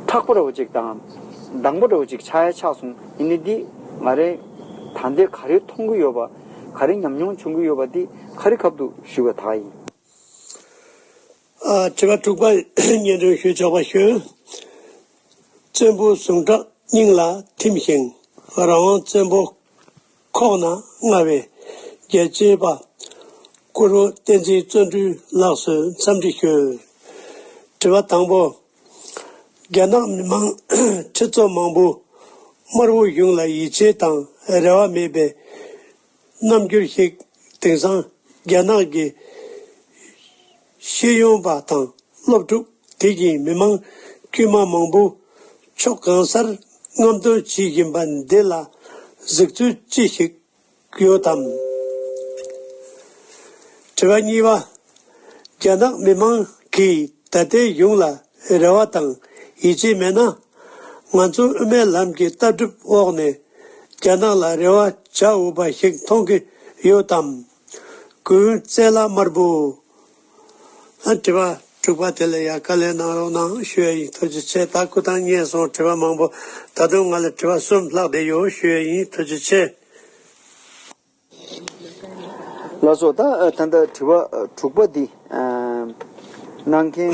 མཁྲེགས་པོ་འདྲ་བོ་ཅིག་དང་། དྭངས་པོ་འདྲ་བོ་ཅིག་ཆགས་ཡ་ཆགས་སོང་། ཡིན་ནའི་འདི་ང་རེ་ད་ལྟའི་ག་རེ་མཐོང་གི་ཡོད་པ། ག་རེ་ཉམས་མྱོང་བྱུང་གི་ཡོད་པ་འདི་ཁ་རི་ཁ་ཐུག་ཞུས་པ་ད་ཡིན། ཨ་དྲི་བ་དྲུག་པ་སྙན་སྒྲོན་ཞུས་ཆོག་པ་ཞུ། བཙན་པོ་ཟུང་དྲག་སྙིང་ལ་ཐིམ་ཞིང་། རང་དབང་བཙན་པོ་ཁོག་ན་ང་བའི་རྒྱལ་གཅེས་པ། བཀུར་འོས་བསྟན་འཛིན་བརྩོན་འགྲུས་ལགས་སུ་འཚམས་འདྲི་ཞུ། དྲི་བ་དང་པོ། རྒྱ་ནག་མི་མང་ཁྲི་ཚོ་མང་པོ་དམར་པོ་གཞུང་ལ་ཡིད་ཆེས་དང་རེ་བ་མེད་པའི་རྣམ་འགྱུར་ཞིག་དེང་སང་རྒྱ་ནག་གི་ཤེས་ཡོན་པ་དང་སློབ་ཕྲུག་དེ་བཞིན་མི་མང་དཀྱུས་མ་མང་པོ་ཕྱོགས་གང་སར་རྔམ་སྟོན་བྱེད་བཞིན་པ་འདི་ལ་གཟིགས་ཚུལ་ཅི་ཞིག་ཡོད་དམ། དྲི་བ་གཉིས་པ། རྒྱ་ནག་མི་མང་གིས་ད་ལྟའི་གཞུང་ལ་རེ་བ་དང་ཡིད་ཆེས་མེད་ན། ང་ཚོ་དབུ་མའི་ལམ་གྱི་ལྟ་གྲུབ་འོག་ནས་རྒྱ་ནག་ལ་རེ་བ་བྱ་འོས་པ་ཞིག་མཐོང་གི་ཡོད་དམ། གུས་བཙན་ལ་དམར་པོ། ཨ་དྲི་བ་དྲུག་པ་དེ་ལ་ཡང་བཀའ་ལན་གནང་རོགས་གནང་ཞུ་ཡ་ཡིན། ཐུགས་རྗེ་ཆེ། ད་སྐུ་ཐང་རྙེད་སོང་། དྲི་བ་མང་པོ། ད་དུང་ང་ལ་དྲི་བ་གསུམ་ལྷག་བསྡད་ཡོད་ཞུ་ཡ་ཡིན། ཐུགས་རྗེ་ཆེ། ལགས་སོ། ད་ད་ལྟ་དྲི་བ་དྲུག་པ་འདི་གནང་མཁན་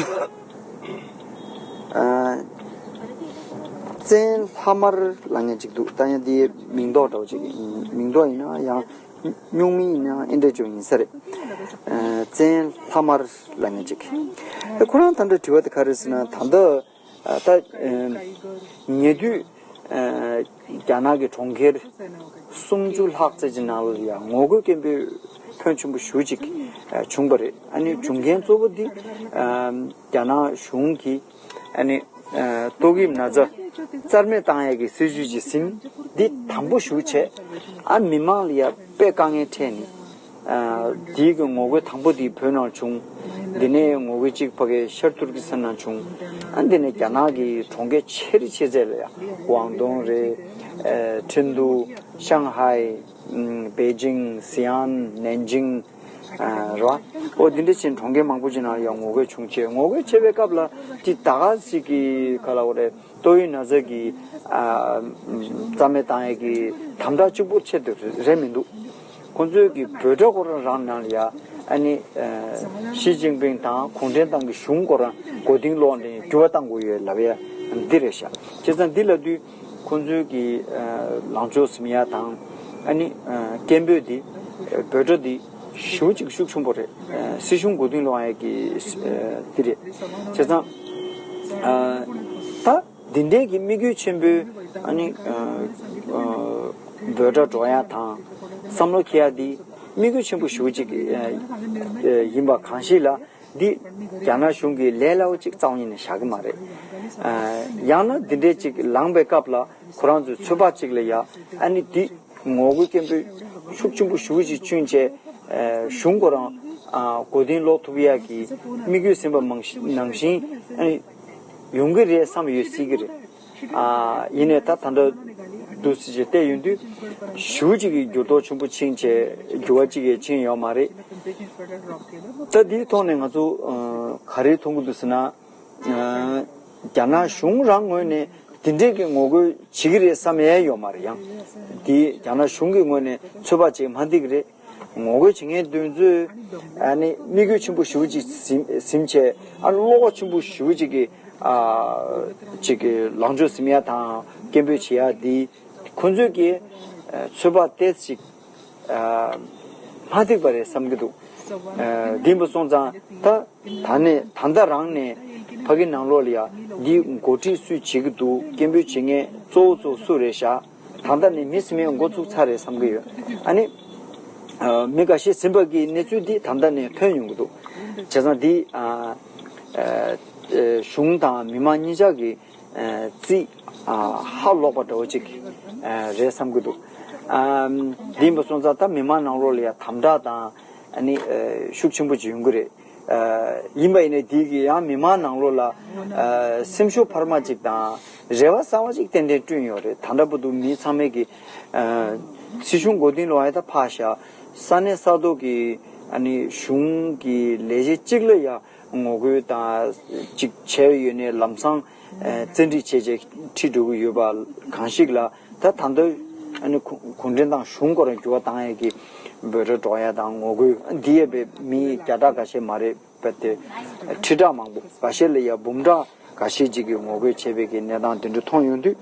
བཙན་ལྷ་དམར་ལབ་མཁན་ཅིག་འདུག་ད་ཡང་འདི་མིང་འདོགས་འདྲ་བོ་ཅིག་ཡིན། མིང་འདོགས་ཡིན་ན་ཡང་སྨྱུག་མིང་ཡིན་ན་ཨེ་འདྲ་ཅིག་ཡིན་ས་རེད། བཙན་ལྷ་དམར་ལབ་མཁན་ཅིག་ཁོ་རང་ད་ལྟ་དྲི་བ་དེ་ག་རེ་ཟེར་ན། ད་ལྟ་ཨ་ད་ཨ་ཉེ་དུས་ཨ་རྒྱ་ནག་གི་གྲོང་ཁྱེར་སུམ་ཅུ་ལྷག་ཙམ་གྱི་ནང་ལ་ཡང་ངོ་རྒོལ་སྐད་འབོད་ཕོན་ཆེན་པོ་ཞེ་པོ་ཅིག་ཨ་བྱུང་བ་རེད། ཨ་ནི་བྱུང་མཁན་གཙོ་བོ་འདི་ཨ་རྒྱ་ནག་གཞུང་གིས་ཨ་ནི་ཨ་ཏོག་དབྱིབས་ན་ཚ་རྩ་མེད་བཏང་ཡག་གི་སྲིད་ཇུས་ཀྱི་ཟིན་འདི་དམ་པོ་ཞེ་པོ་བྱས། ཨ་མི་མང་ལ་ཡང་དཔེ་དཀའ་ངལ་འཕྲད་ནས། ཨ་དེའི་གི་ངོ་རྒོལ་དང་པོ་དེ་བོད་ནང་བྱུང་། དེ་ནས་ངོ་རྒོལ་གཅིག་ཕ་གི་ཤར་ཏུར་ཀི་སི་ཐན་ནང་བྱུང་། ཨ་དེ་ནས་རྒྱ་ནག་གི་གྲོང་ཁྱེར་ཆེ་རི་ཆེ་ཚད་ལ་ཡང་ཝང་ཏུང་རེད། ཨ་ཁྲིན་ཏུ། ཤང་ཧའེ། ཨམ་པེ་ཅིང་། སི་ཨན། ནན་ཅིང་། ཨ་རེད་བ། འོ་དེ་འདྲ་ཅན་གྲོང་ཁྱེར་མང་པོ་ཅིག་ནང་ཡང་ངོ་རྒོལ་བྱུང་བྱས། ངོ་རྒོལ་བྱེད་པའི་སྐབས་ལ་དེ་ད་ག་ཅིག་གི་ག་ལ་འོ་རེད། ཏོག་དབྱིབས་ན་ཚ་གི་ཨ་རྩ་མེད་བཏང་ཡས་ཀྱི་དམ་དྲག་གཅིག་པུ་ཆེད་དུ་རེད་མི་འདུག་ཁོང་ཚོའི་གི་འབོད་སྒྲ་ཁོ་རང་རང་ནང་ལ་ཡ་ཨ་ནི་ཨ་ཞི་ཅིན་ཕིང་དང་གུང་ཁྲན་ཏང་གི་གཞུང་ཁོ་རང་མགོ་རྟིང་སློག་ནས་འགྱུར་བ་གཏང་དགོས་ཡོད་ལབ་ཡ་འདི་རེད་ཤག་བྱས་ཙང་འདི་ལབ་དུས་ཁོང་ཚོའི་གི་ཨ་ལངས་ཕྱོགས་ཟིན་ཡ་དང་ཨ་ནི་ཨ་སྐད་འབོད་འདི་འབོད་སྒྲ་འདི་ཞེ་པོ་ཅིག་ཤུགས་ཆེན་པོ་རེད། ཨ་སྲིད་གཞུང་མགོ་རྟིང་སློག་ཡ་གི་ཨ་འདི་རེད། བྱས་ཙང་ཨ་ད། འདི་འདྲའི་གི་དམིགས་ཡུལ་ཆེན་པོའི་ཨ་ནི་ཨ་ཨ་འབོད་སྒྲ་སྒྲོག་ཡ་དང་བསམ་བློ་འཁྱེར་ཡ་འདི་དམིགས་ཡུལ་ཆེན་པོ་ཞེ་པོ་ཅིག་ཨ་ཨ་ཡིན་པ་གང་ཞིག་ལ་འདི་རྒྱ་ནག་གཞུང་གིས་ལས་སླ་བོ་ཅིག་རྩ་བ་ཉིད་ནས་བཞག་གི་མ་རེད། ཨ་ཡང་ན་འདི་འདྲའི་ཅིག་ལངས་པའི་སྐབས་ལ་ཁོ་རང་ཚོའི་ཚོད་དཔག་ཅིག་ལ་ཡ་ཨ་ནི་འདི་ངོ་རྒོལ་སྐད་འབོད་ཤུགས་ཆེན་པོ་ཞེ་པོ་ཅིག་བྱུང་བྱས་ཨ་གཞུང་ཁོ་རང་ཨ་མགོ་རྟིང་སློག་ཐུབ་ཡ་གི་དམིགས་ཡུལ་ཟིན་པ་མང་ནང་བཞིན་ཨ་ནི། ཡོང་གི་རེད་བསམ་ཡོད་སྲིད་ཀྱི་རེད། ཨ་ཡིན་ནའི་ད་ད་ལྟ་འདུག་སེ་བྱས་བལྟས་ཡོང་དུས་ཞེ་པོ་ཅིག་གི་འགྱུར་ལྡོག་ཆེན་པོ་ཕྱིན་བྱས་འགྱུར་བ་ཅིག་ཡང་ཕྱིན་ཡོད་མ་རེད། ད་འདིའི་ཐོག་ནས་ང་ཚོ་ཨ་ག་རེ་མཐོང་གི་འདུག་ཟེར་ན། ཨ་རྒྱ་ནག་གཞུང་རང་ངོས་ནས་ དེ་འདྲས་ཀྱི་ངོ་རྒོལ་བྱེད་ཀྱི་རེད་བསམ་ཡས་ཡོད་མ་རེད། ཡང་དེ་རྒྱ་ནག་གཞུང་གི་ངོས་ནས་ཚོད་དཔག་བྱེད་མ་འདི་གི་རེད། ངོ་རྒོལ་བྱེད་མཁན་དེ་ཚོས་ཨ་ནི་དམིགས་ཡུལ་ཆེན་པོ་ཞེ་པོ་ཅིག་ཟིན་ཟིན་བྱས། ཨ་བློ་ཁོག་ཆེན་པོ་ཞེ་པོ་ཅིག་གི་ཨ་ཅིག་གི་ལངས་ཕྱོགས་ཟིན་ཡ་དང་སྐད་འབོད་བྱེད་ཡ་འདི་ཁོ་ཚོས་ཀྱི་ཨ་ཚོད་དཔག་ཏོག་ཙམ་ཅིག་ཨ་མ་འགྲིག་པ་རེད་བསམ་གྱི་འདུག་ཨ་འདི་འདྲ་སོང་ཙང་ད་ད་ནས་ད་ལྟ་རང་ནས་ཕ་གི་ནང་ལོགས་ལ་ཡ་འདི་འགོ་ཁྲིད་སུས་བྱེད་ཀྱི་འདུག་སྐད་འབོད་བྱེད་མཁན་གཙོ་བོ་གཙོ་བོ་སུ་རེད་ཤག་ད་ལྟ་ནས་མི་ཟིན་མེད་འགོ་ཚུགས་ཚར་རེད་བསམ་གྱི་ཡོད། ཨ་ནི་ཨ་མི་འགའ་ཤས་ཟིན་པ་གི་གནས་ཚུལ་འདི་ད་ལྟ་ནས་ཐོན་ཡོང་གི་འདུག་བྱས་ཙང་འདི་ཨ་ཨ་གཞུང་དང་མི་མང་གཉིས་ཆ་གི་ཨ་རྩིས་ཨ་ཧ་ལོག་པ་འདྲ་བོ་ཅིག་ཨ་རེད་བསམ་གྱི་འདུག་ཨ་འདི་འདྲ་སོང་ཙང་ད་མི་མང་ནང་ལོགས་ལ་ཡ་དམ་དྲག་དང་ཨ་ནི་ཨ་ཤུགས་ཆེན་པོ་ཅིག་ཡོང་གི་རེད། ཨ་ཡིན་པ་ཡིན་ནའི་དེ་གི་ཡང་མི་མང་ནང་ལོགས་ལ་ཨ་སེམས་ཤུགས་འཕར་མ་ཅིག་དང་རེ་བ་གསར་བ་ཅིག་ཏན་ཏན་བསྐྲུན་ཡོད་རེད། ད་ལྟ་བར་དུ་མི་ཚང་མས་ཀྱི་ཨ་སྲིད་གཞུང་མགོ་རྟིང་སློག་ཡ་ད་ཕར་བཞག་ས་གནས་ས་ཐོག་གི་ཨ་ནི་གཞུང་གི་ལས་བྱེད་གཅིག་ལ་ཡང་ངོ་རྒོལ་དང་ཅིག་བྱས་ཡོད་ནའི་ལམ་སང་ཨ་བཙན་ཁྲིད་བྱས་བྱས་ཁྲིད་འགྲོ་གི་ཡོད་པ་གང་ཞིག་ལ། ད་ད་ལྟ་ཨ་ནི་གུང་གུང་ཁྲན་ཏང་གཞུང་སྐོར་ལ་འགྱུར་བ་བཏང་ཡས་ཀྱི་འབོད་སྒྲ་སྒྲོག་ཡ་དང་ངོ་རྒོལ་འདི་ཡས་པའི་མི་བརྒྱ་ཕྲག་འགའ་ཤས་མ་རེད་པ། དེ་ཁྲི་ཕྲག་མང་པོ་འགའ་ཤས་ལ་ཡ་འབུམ་ཕྲག་འགའ་ཤས་ཅིག་གིས་ངོ་རྒོལ་བྱས་པའི་གི་གནས་སྟངས་དེ་འདྲ་མཐོང་ཡོང་དུས་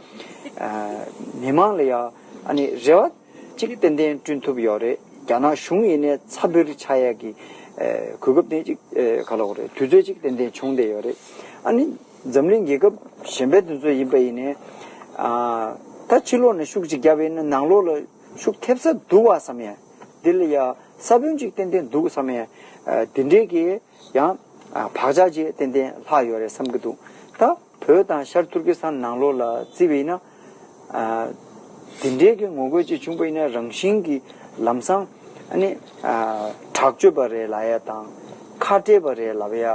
ཨ་མི་མང་ལ་ཡ་ཨ་ནི་རེ་བ་གཅིག་ཏན་ཏན་བསྐྲུན་ཐུབ་ཡོད་རེད། རྒྱ་ནག་གཞུང་ཡིན་ནའི་ཚ་འབོད་ཆགས་ཡ་གི་ཨ་གོ་སྐབས་དེ་གཅིག་ཨ་ག་ལབ་དགོས་རེད། དུས་ཚོད་གཅིག་ཏན་ཏན་བྱུང་བསྡད་ཡོད་རེད། ཨ་ནི་འཛམ་གླིང་རྒྱལ་ཁབ་གཞན་པའི་དེ་ཚོ་ཡིན་པ་ཡིན་ནའི་ཨ་ད་ཕྱི་ལོགས་ནས་ཤུགས་གཅིག་བརྒྱབ་པ་ཡིན་ན་ནང་ལོགས་ལ་ཤུགས་ཐེབས་ས་འདུག་བ་བསམ་ཡ། འདི་ལ་ཡ་ས་བོན་གཅིག་ཏན་ཏན་འདུག་བསམ་ཡ། ཨ་འདི་འདྲའི་གི་ཡང་ཨ་བག་ཆགས་ཅིག་ཏན་ཏན་ལྷག་ཡོད་རེད་བསམ་གྱི་འདུག་ད་བོད་དང་ཤར་ཐུར་ཀི་སི་ཐན་ནང་ལོགས་ལ་བརྩིས་པ་ཡིན་ན། ཨ་འདི་འདྲའི་གི་ངོ་རྒོལ་ཅིག་བྱུང་པ་ཡིན་ན་རང་བཞིན་གྱི་ལམ་སང་ཨ་ནི་ཨ་དྲག་སྤྱོད་པ་རེད་ལབ་ཡ་དང་ཁ་བྲལ་པ་རེད་ལབ་ཡ་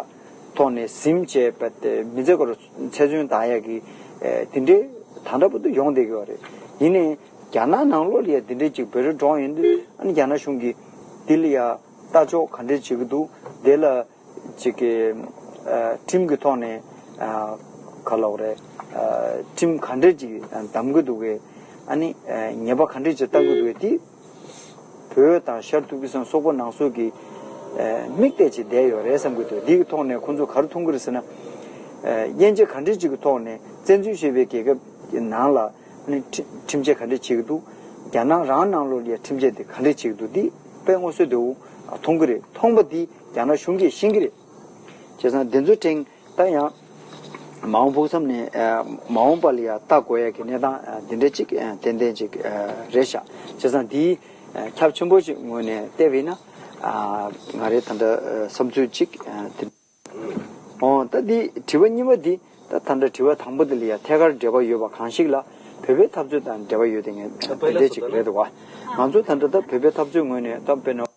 ཐོག་ནས་ཟིན་བྱས་པ་དེ་མི་ཚེ་སྐོར་ཚེ་བཙོན་བཏང་ཡ་གི་ཨ་འདི་འདྲའི་ད་ལྟ་བར་དུ་ཡོང་བསྡད་ཀྱི་ཡོད་རེད། ཡིན་ནའི་རྒྱ་ནག་ནང་ལོགས་ལ་ཡ་འདི་འདྲའི་ཅིག་འབོད་སྒྲ་སྒྲོག་ཡོང་དུས་ཨ་ནི་རྒྱ་ནག་གཞུང་གིས་འདི་ལ་ཡ་ལྟ་ཕྱོགས་ག་འདྲས་བྱེད་ཀྱི་འདུག་དེ་ལ་ཅིག་གི་ཨ་ཁྲིམས་ཀྱི་ཐོག་ནས་ཨ་ག་ལབ་དགོས་རེད། ཨ་ཁྲིམས་ག་འདྲས་ཅིག་གདམ་གྱི་འདུག་གས། ཨ་ནི་ཨ་ཉེས་པ་ག་འདྲས་ཅིག་གཏང་གི་འདུག་གས། དེ་བོད་དང་ཤར་ཐུར་ཀི་སི་ཐན་སོག་པོ་ནང་སོག་གི་ཨ་དམིགས་གཏད་ཅིག་བསྡད་ཡོད་རེད་བསམ་གྱི་འདུག་འདི་གི་ཐོག་ནས་ཁོང་ཚོ་ག་རེ་མཐོང་གི་རེད་ཟེར་ན། ཨ་དབྱེ་འབྱེད་ག་འདྲས་ཅིག་གི་ཐོག་ནས་བཙན་འཛུལ་བྱས་པའི་རྒྱལ་ཁབ་ཀྱི་ནང་ལ་ཨ་ནི་ཁྲི་ཁྲིམས་ཆད་ག་འདྲས་བྱེད་ཀྱི་འདུག་རྒྱ་ནག་རང་ནང་ལོགས་ལ་ཁྲིམས་ཆད་དེ་ག་འདྲས་བྱེད་ཀྱི་འདུག་འདི་དཔེ་མངོན་གསལ་དོད་པོ་མཐོང་གི་རེད། མཐོང་པ་འདི་རྒྱ་ནག་གཞུང་གིས་ཤེས་ཀྱི་རེད། བྱས་ཙང་འདི་ཚོའི་སྟེང་ད་ཡང་མ་འོངས་ཕུགས་བསམ་ནས་ཨ་མ་འོངས་པ་ལ་ཡང་ལྟ་དགོས་ཡ་གི་གནས་སྟངས་ཨ་འདི་འདྲ་ཅིག་ཨ་ཏན་ཏན་ཅིག་ཨ་རེད་ཤག་བྱས་ཙང་འདིའི་ཨ་ཁྱབ་ཆེན་པོ་ཞིག་ངོས་ནས་བལྟས་པ་ཡིན་ན་ཨ་ང་རའི་ད་ལྟ་ཨ་བསམ་ཚུལ་ཅིག་ཨ་འདི། འོ་ད་འདི་དྲི་བ་གཉིས་པ་འདི་ད་ད་ལྟ་དྲི་བ་དང་པོ་འདི་ལ་ཡང་ཐད་ཀར་འབྲེལ་བ་ཡོད་པ་གང་ཞིག་ལ་བོད་པའི་འཐབ་རྩོད་དང་འབྲེལ་བ་ཡོད་དེ་ངས་འདི་འདྲ་ཅིག་རེད་འདུག་བ། ང་ཚོ་ད་ལྟ་ད་བོད་པའི་འཐབ་རྩོད་ངོས་ནས་ད་དཔེར་ན།